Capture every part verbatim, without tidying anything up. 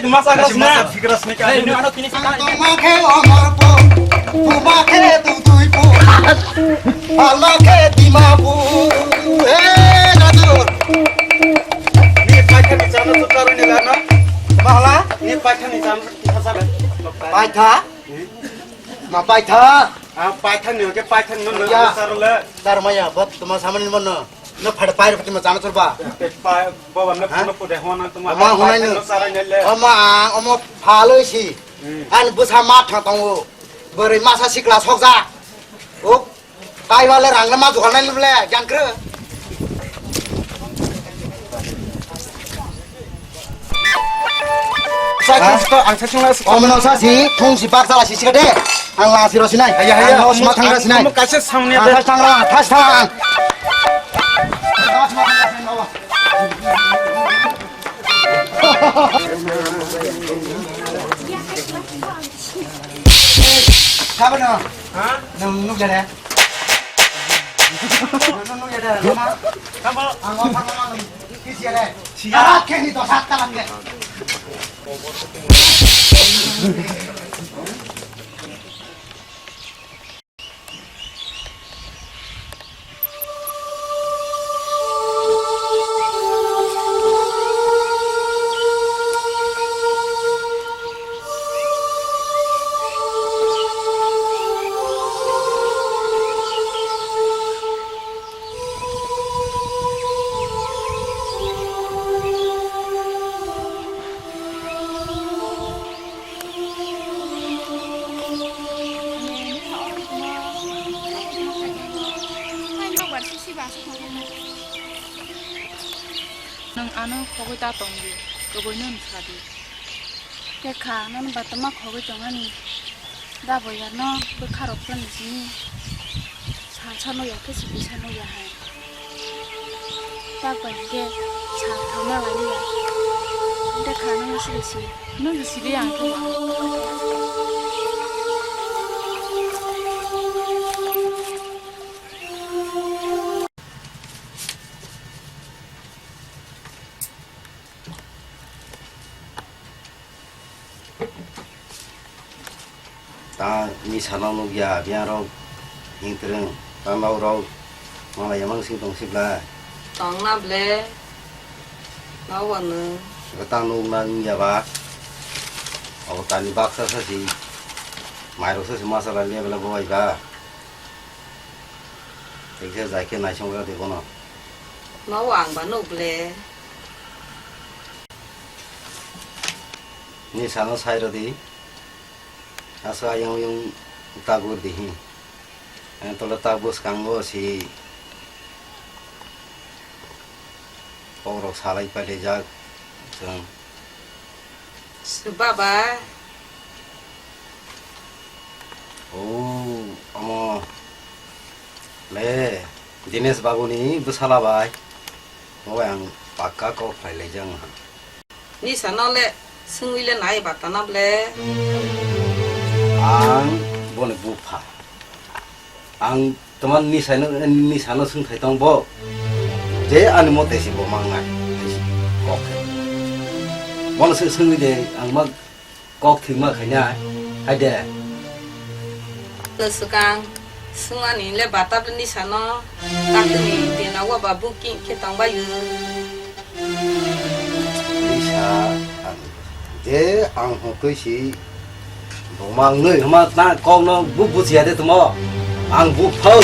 Ai, duma sa Kasi grasna. Masa grasna ka. Ei, ni ano kini si Ang tongma khe Omorpur, buma khe Duduipur, phalma khe Dimapur. Hey, Rajur! Ni paithani chana tu karuni lana. Mahala? Ni paithani chana tu kasa le. Paitha? Ma paitha? Ah, paithani ke paithani no Ya. Sar le. Tar maya, bot tuma samani mono. No phada pair pati ma chana turba. Te pa, baba na Ha? Puno pude hona tuma. Ama hunai no. Sar ne le. Ama ang, ama phalo si. Hmm. An busa ma thang tongo. Bwrwi masa sikla sokjak. O, tai wale rang le ma jugal nai le, jangkre. Sa, sa, sa, ang sa sung na sa. Om no sa si, thung si bak sala si sikade. Ang la si ro sinai. Haya, haya. Ang no sma thang ra sinai. Mo kaisa samni Ang de. Thas thang ra, thas thang. Thas ma thang ra sinai, baba. Kabo no? Ha? Nung nuk jare. Nung nuk jare, ma. Kabo? Ang o thang ma nung kisi jare. Siya. Ah, kesi to sat talang ke. Nwng ano khogwi ta tong di, kwbwi nwng sa di. Kekha, nono batoma khogwi tongani. Da boyarno bwkha rok phano sini. Salsa nukya khe si bisa nukya hai. Tak bai hwnkhe sal thangna lailiya. Hwnkhe kha nang siri si. Nung si siri ang khe. Ta ni sana nukya, biya rok hing twrwng, ta nau rok malai yamang sing tong sibla. Tong na ble, nau wano. Ta nuk na nungya ba, abo ta ni baksa sa si, mai rok sa si masala le bela bo bai ba. Ekhe jai khe naisong wngkha de bono. Nobo ang ba nuk le. Nisa no sai rw di. Asa ayung yung tagur di hi. Ang tolo tak bwskango si kokrok salai pailaijak chwng. Baba. O, omo le Dinesh babu ni bwsala bai. Bo ang pakka kok phlai laijak ha. Nisa no le swngwi le nai bata na ble. Ang boni bupha. Ang toma nisa no, nisa no swngthai tong bo. Je ani mote si bo mangnai. Kok. Bono se swngwi de ang ma kok thwima khaina. Hai de. Swkang swngmani le bata ble nisa no. Takni dina wa ba booking khe tong bai. Nisa, ang, je ang hokoi si, bo mangnoi hama ta kok no bu bujiya de tumo. Ang bu phau,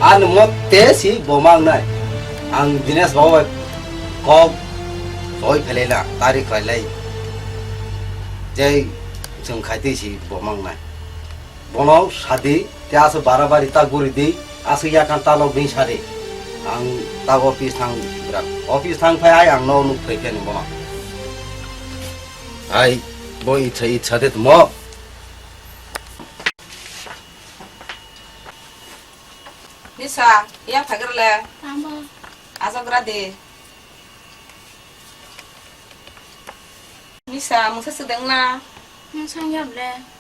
ani mote si bo mangnai. Ang Dinesh babu bai kok soi phelai na, tari khlai lai. Je chwng khai twi si bo mangnai. Bono sadi, te aswk barabari ta guri di, aswk yakan ta lok bini sadi. Ang ta office thang bwrang. Office thang phai ai ang no nuk phai phai ni bono. Ai, bo itsa, itsa de tumo. Nisa, yang thagar le. Tamo. Aswk gra di. Nisa, mungsa swdang na? Mungsa ya ble.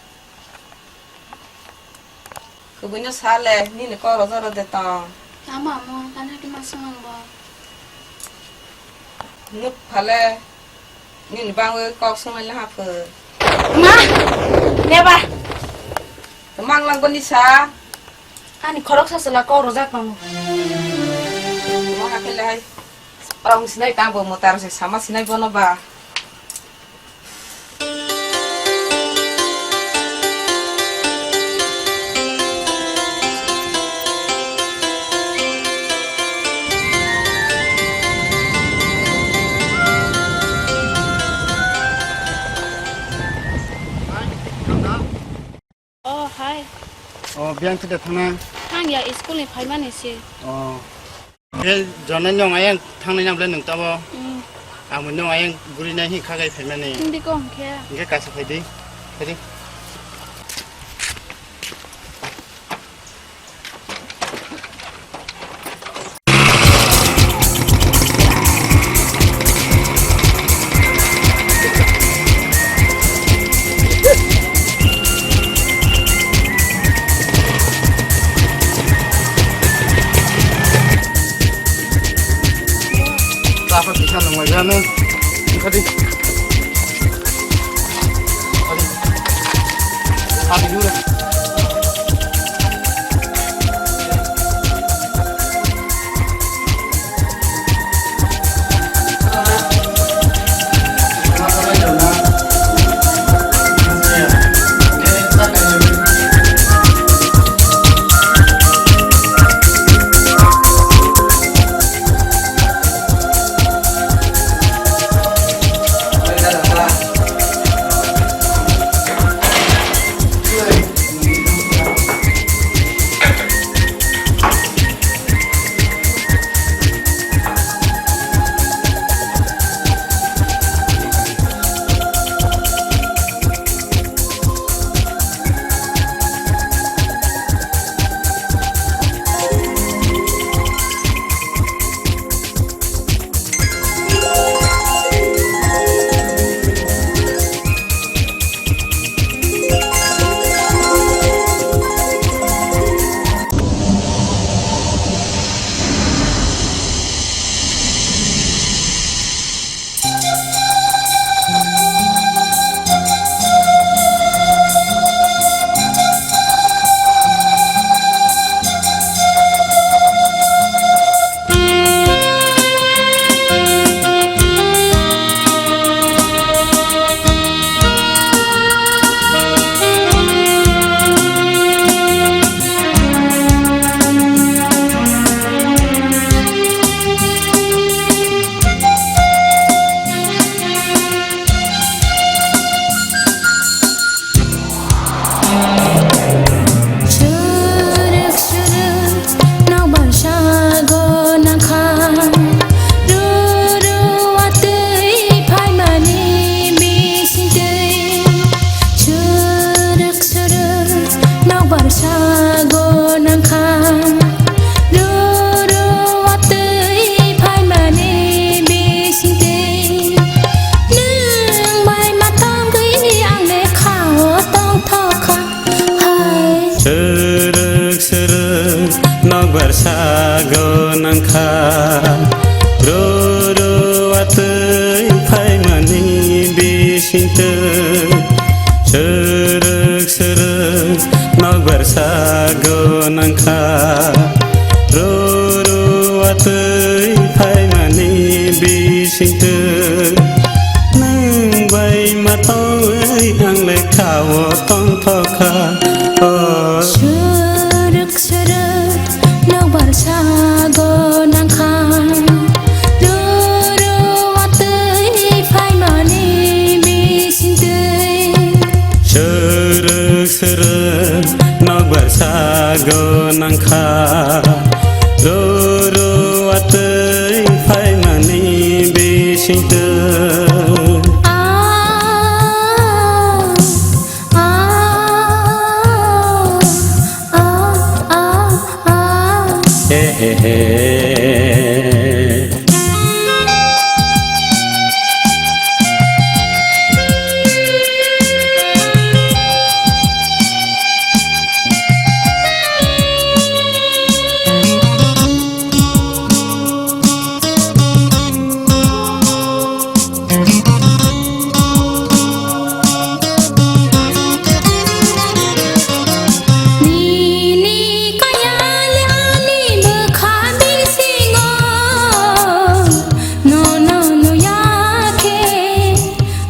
Kubui no sa le, nini kok roja rode tong. Tamo amo, tani hati ma swng bo. Nuk phale, nini bangwi kok swng le ha phu. Ma, neba. Mang lang bo Nisa. Ani khorok sa sela kok rojak tongo. Mo ha khe le hai. Ong sinai tang bo mo tar se sama sinai bono ba. Oh, hai. Oh, biyang thide thana. Thang ya, school ni phaimani se. Oh. He jona nyong ayang thangnai nang ble nung tamo. Mm. Ang nyong ayang guri nai hi khagai phaimani. Hindi ko hwnkhe. Hwnkhe kaisa phaidi. Phaidi. Apa bisa nunggu aja nih? Tadi. Tadi. Tadi juga. Nangkha, roro watwi phaimani bisingtwi, srwk srwk nokbar sago nangkha, roro watwi phaimani bisingtwi, nwng bai matwi ang lekha o tongthokha, o. Srwk srwk nokbar sago nangkha, roro watwi phaimani bisingtwi. Srwk srwk nokbar sago nangkha, roro watwi phaimani bisingtwi. Ah, ah, ah, ah, ah. He, he, he. Nini kaya le ani bwkha bisingo, nono nuya khe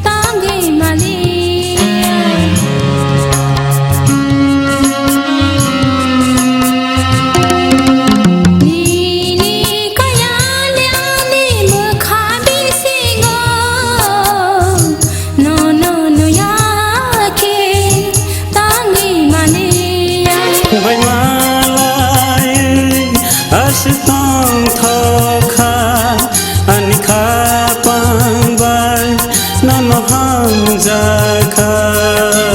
tangwi maliya. Nini kaya le ani bwkha bisingo, nono nuya khe tangwi maliya. Bai malai aswk tongthokha, ani khapang bai nono hamjakha,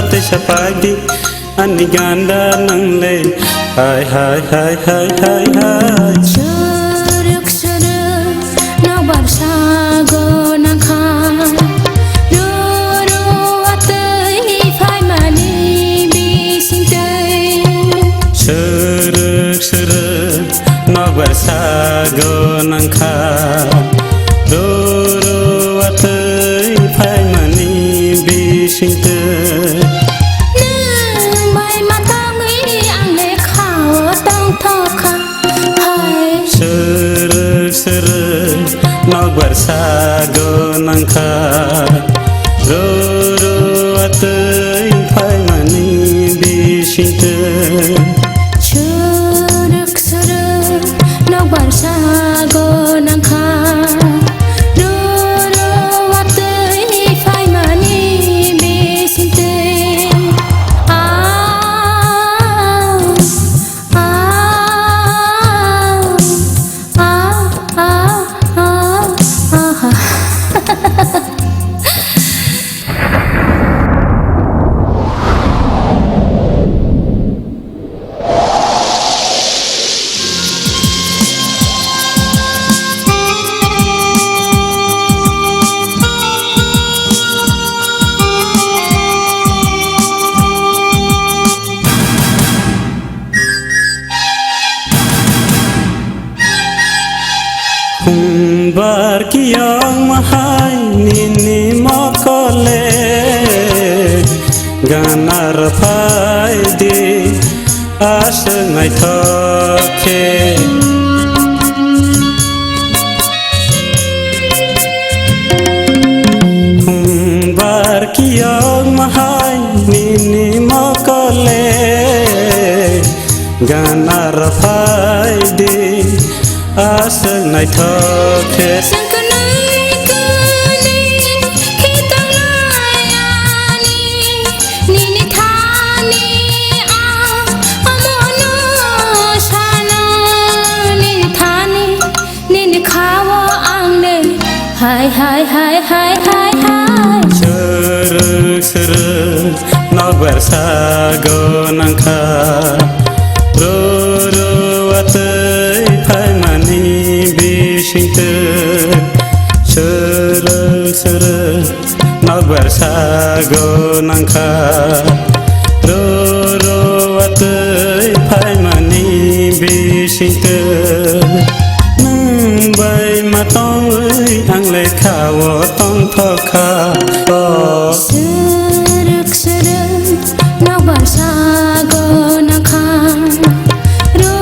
teisa paidi. Ani ganda nang le, hai, hai, hai, hai, hai, hai. Srwk srwk nokbar sago nangkha, roro watwi phaimani bisingtwi. Srwk srwk nokbar sago nangkha, roro watwi phaimani bisingtwi. Nwng bai matangwi ang lekha o tongthokha hai. Srwk srwk nokbar sago nangkha, roro watwi phaimani bisingtwi. Srwk srwk nokbar sago nangkha, roro watwi phaimani bisingtwi. Ah, ah, ah, ah, ah, ah. Khumbar kiyong mahai nini mokole, ganar phaidi aswk naithok khe. Khumbar kiyong mahai nini mokole, ganar phaidi aswk naithok khe. Sengkwnwi kwnwi khitongnai ani, nini thani ang omono sano, nini thani. Nini khao ang le hai, hai, hai, hai, hai, hai. Srwk srwk nokbar sago nangkha, roro watwi phaimani bisingtwi. Srwk srwk nokbar sago nangkha, roro watwi phaimani bisingtwi. Tongwi ang lekha o tongthokha. Srwk srwk nokbar sago nangkha. Ro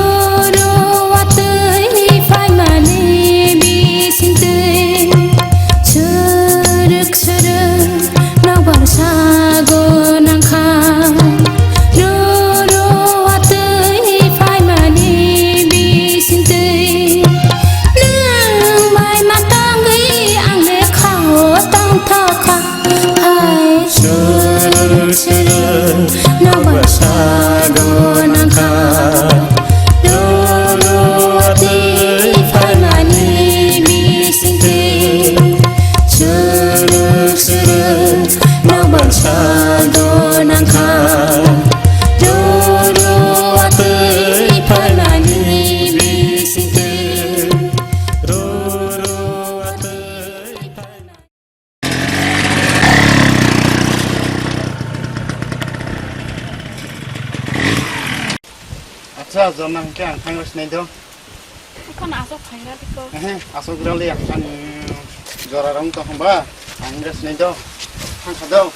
ro watwi phaimani bisingtwi. Srwk srwk nokbar sago nangkha. Ro ro watwi phaimani bisingtwi. Nwng bai ma tongwi ang lekha o tongthokha. Hai srwk srwk nokbar sago nangkha. Ro ro watwi phaimani bisingtwi. Srwk srwk nokbar sago nangkha. Ro ro watwi phaimani bisingtwi. Ro ro watwi phaimani. Acha, Jona, hwnkhe ang thangwi sinai do. Haphano aswk phaina tiko. Ehe, aswk rwli ang thani jora rong tong hwnba, ang rest nai do, thangkha do.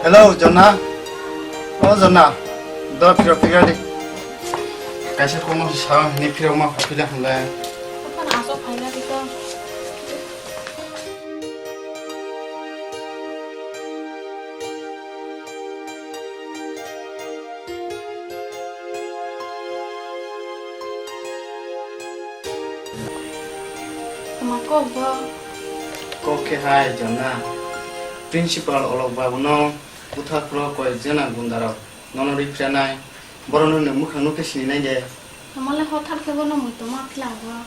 Hello, Jona. O Jona, do phiro phiro di. Kaisa kono sa ni phiro ma phila hwnle. Apan aso phaina di ko. Tma kok bo? Kok khe hai Jona. Principal Olok babu no bwthak phro koi jena gunda rok nono ri phrenai. Borok no nwng mwkhang no khe sini nai de. Tma le hothar khe bono muitu ma philango.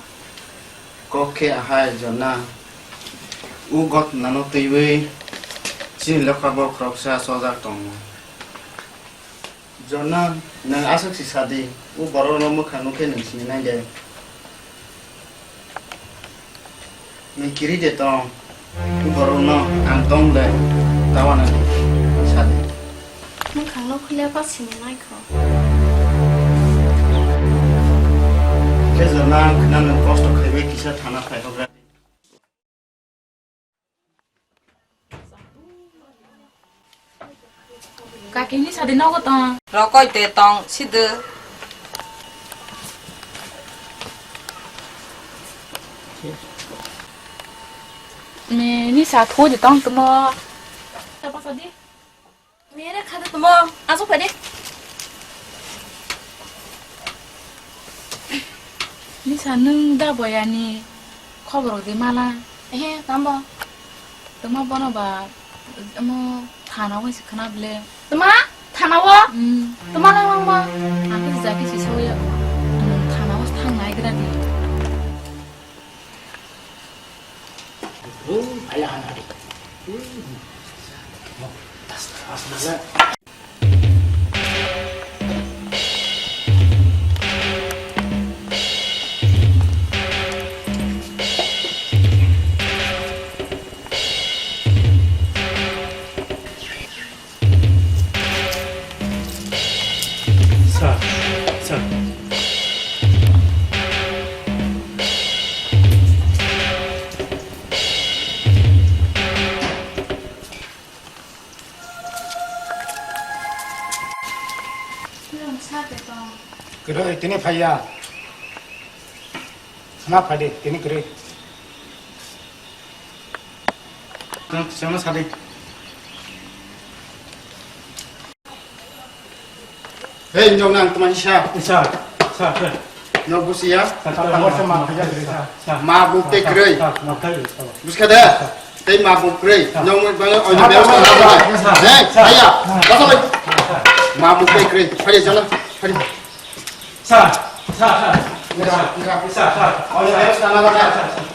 Kok khe ahai Jona. U ghotna no twiwi chini lokha bo khoroksa chojak tongo. Jona, nwng aswk si sadi, u borok no mwkhang no khe nwng sini nai de. Nwng kiri de tong, borok no ang tong le tawana di sadi. Mwkhang no khulia pa sini nai kho. Khe Jona ang khna nwng kosto khaiwi kisa thana phai hogra. Kaki ni sadi nogo tong. Rokoi te tong sidw. Me ni sa tho de tong tmo. Ta pa sadi. Me re khade tmo. Aso phade. Ni sa nung da boyani khobor de mala. Ehe, tambo. Tma bono ba, omo thana o se khna ble. Tma? Thana o? Hmm. Tma nang nang ba? Ang khe jaki si sawi ya. Thana o thang nai gra di. Sa, sa. Kwrwi, tini phaiya. Khna phai di, tini kwrwi. Chwng, chwngno sa di. Hei, nyok nang tuma sa. Sa, sa, sa. Nyok busi ya. Sa, sa, sa, sa, sa, sa. Ma buk te kroi. Sa, sa, sa, sa. Buska da. Tei ma buk kroi. Sa. Nyok mo bang o ni sa, sa, sa, sa. Hei, sa, aya. Sa, sa. Ma buk te kroi. Hari jana. Hari. Sa, sa, sa. Sa, sa, sa. O ni sa, sa, sa.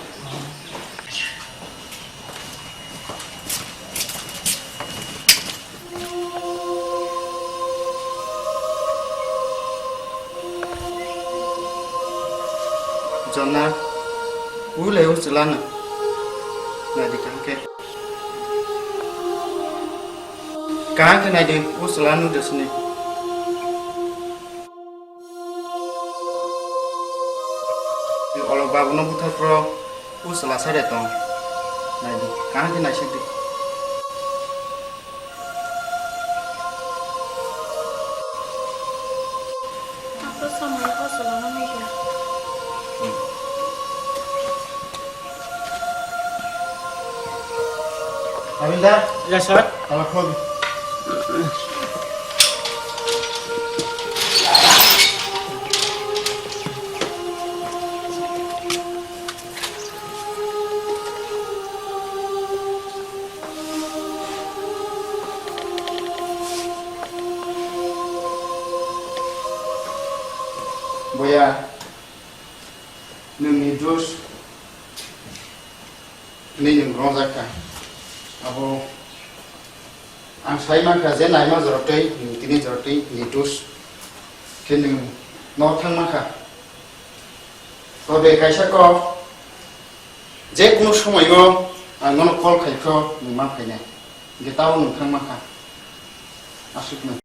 Jonna, ulai uchilano. Naidi kaham khe. Kaham khe naidi uchilano desni. Olo babuno buthar pro uchila sare tong. Naidi kaham khe naisik di. Ang to samung o chwla no nai kha. Abilda? Yes, sir. Tala khol. Boya, nwng ni dos ni nwng rongjak kha. Abo ang sai mankha je naima jorotwi, nwng tini jorotwi ni dos khe nwng no thang mankha. Tobe kaisa kok, je kunu somoyo ang nono call khai kho, nwng ma phainai. Hingke tabo nwng thang mankha. Aswkno.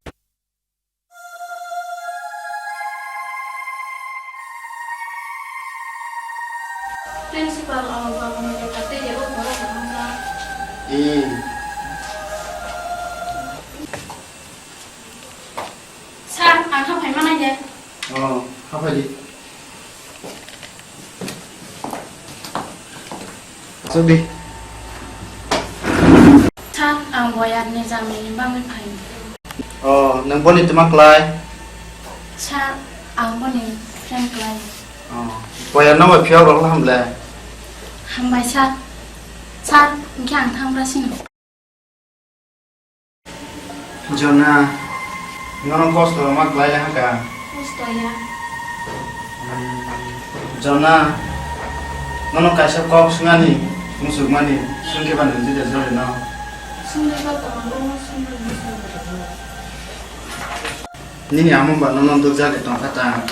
Principal, ang bangni lekha tei rego borok no hwnka. Ee. Sir, ang haphai manai de. Oh, haphai di. Chukdi. Sir, ang boyar ni jamani bangwi phainai. Oh, nwng boni tuma klai? Sir, ang boni friend klai. Oh, boyar no bai phiyok rok hamle? Hambai sir. Sir, hingke ang thang bra sini. Jona, nono kosto ma klai le haka? Kosto ya. Jona, nono kaisa kok swngani, musuk mani, swngke ba nung jide jole no. Swngde ba tongo, swngde musuk. Nini amo ba nono dukjak de tongkha ta.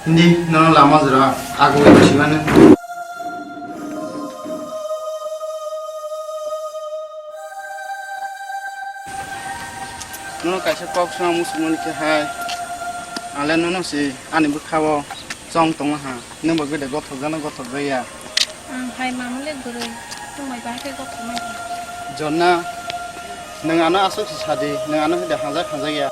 Hindi nono lama jora agoi simano. Nono kaisa kok swnam muchungmani khe hai. Ale nono si ani bwkhao chong tongma ha. Nwng bo gede gothok jana gothok jaya. Ang hai mamole gurui, tongbai bahai khe gothok mai. Jonna, nwng ano aswk se sadi, nwng ano hede hajak hajak ya.